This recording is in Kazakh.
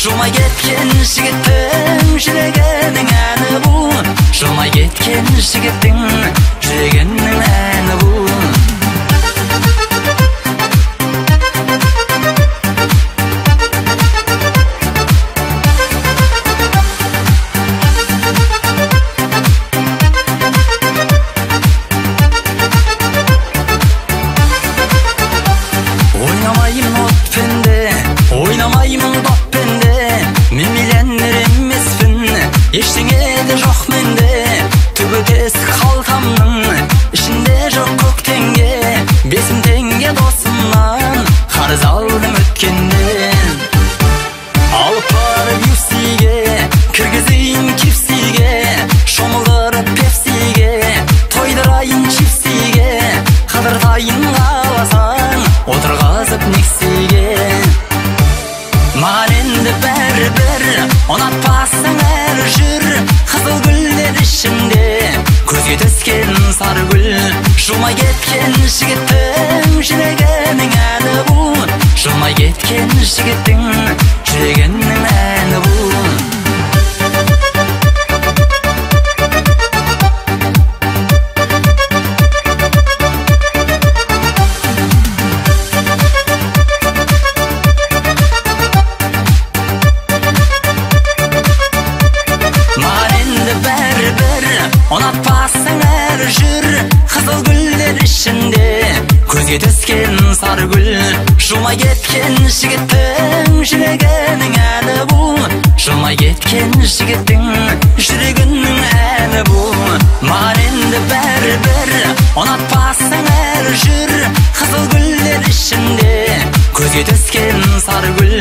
Жылмай кеткен жігіттің жүрегінің әні бұл. Жылмай кеткен жігіттің жүрегінің әні бұл. Ойнамаймын отпен де, ойнамаймын доппен де, мен миллионер емеспін, ештеңе де жоқ менде. Түбі тесік қалтамның ішінде жоқ көк теңге, 5000 теңге досымнан қарыз алдым өткенде. Алып барып юфсиге, кіргізейін кипсиге, шомылдырып пепсиге, тойдырайын чипсиге, қыдыртайын қаласаң, отырғызып нексиге. Маған енді бәрібір, ұнатпасаң әрі жүр, қызыл гүлдер ішінде көзге түскен сары гүл. Жылмай кеткен жігіттің жүрегінің әні бұл. Жылмай кеткен жігіттің жүрегінің әні бұл. Ұнатпасаң әрі жүр, қызыл гүлдер ішінде көзге түскен сары гүл. Жылмай кеткен жігіттің жүрегінің әні бұл. Жылмай кеткен жігіттің жүрегінің әні бұл. Маған енді бәрібір, ұнатпасаң әрі жүр, қызыл гүлдер ішінде көзге түскен сары гүл.